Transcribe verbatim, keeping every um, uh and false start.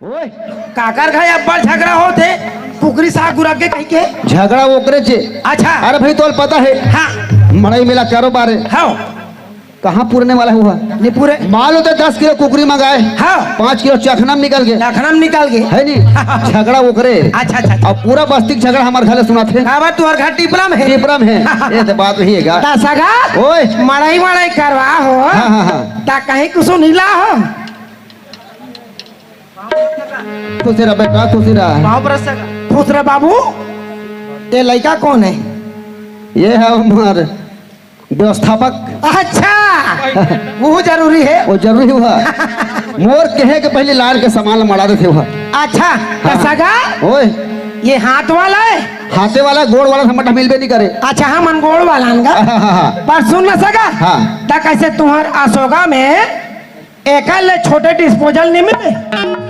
ओए, काकर घर अब्बड़ झगड़ा होत हे, कुकरी साग गुरक के कहि के। झगड़ा ओकरे चे। अच्छा। अरे भाई, तोल पता हे? हाँ। मड़ई मेला कारोबार हे। हाँ। कहाँ पुरने वाला हुआ? नहीं पूरे। मान लो तो दस किलो कुकरी मंगाए। हाँ। पाँच किलो चखना में निकल गए। चखना में निकल गए। है नहीं? झगड़ा ओकरे। अच्छा, अच्छा, अच्छा। अब पूरा बस्ती के झगड़ा हमारे घर ले सुना थे। काबर तुहर घर टिपरा में हे? टिपरा में हे। ये तो बात नहीं है का? ता सगा? ओए। मड़ई मड़ई करवा हो। हाँ, हाँ, हाँ। ता कहीं कुछ नहीं ला हो। खुशी रह बेटा, खुशी रह। बाप रस का। खुश रह बाबू। ये लड़का कौन है? ये है हमार व्यवस्थापक। अच्छा, वो जरूरी है। वो जरूरी हुआ। मोर कहे के पहले लार के सामान मड़ा देते हुआ। अच्छा, हाँ। सगा? ओए। ये हाथ वाला है? हाथे वाला, गोड़ वाला हमर मिलबे नहीं करे। अच्छा, हम गोड़ वाला आनगा। हाँ, हाँ, हाँ। पर सुन ना सगा? हाँ। ता कैसे तुम्हार असोगा में एकर ले छोटे डिस्पोजल नहीं मिले?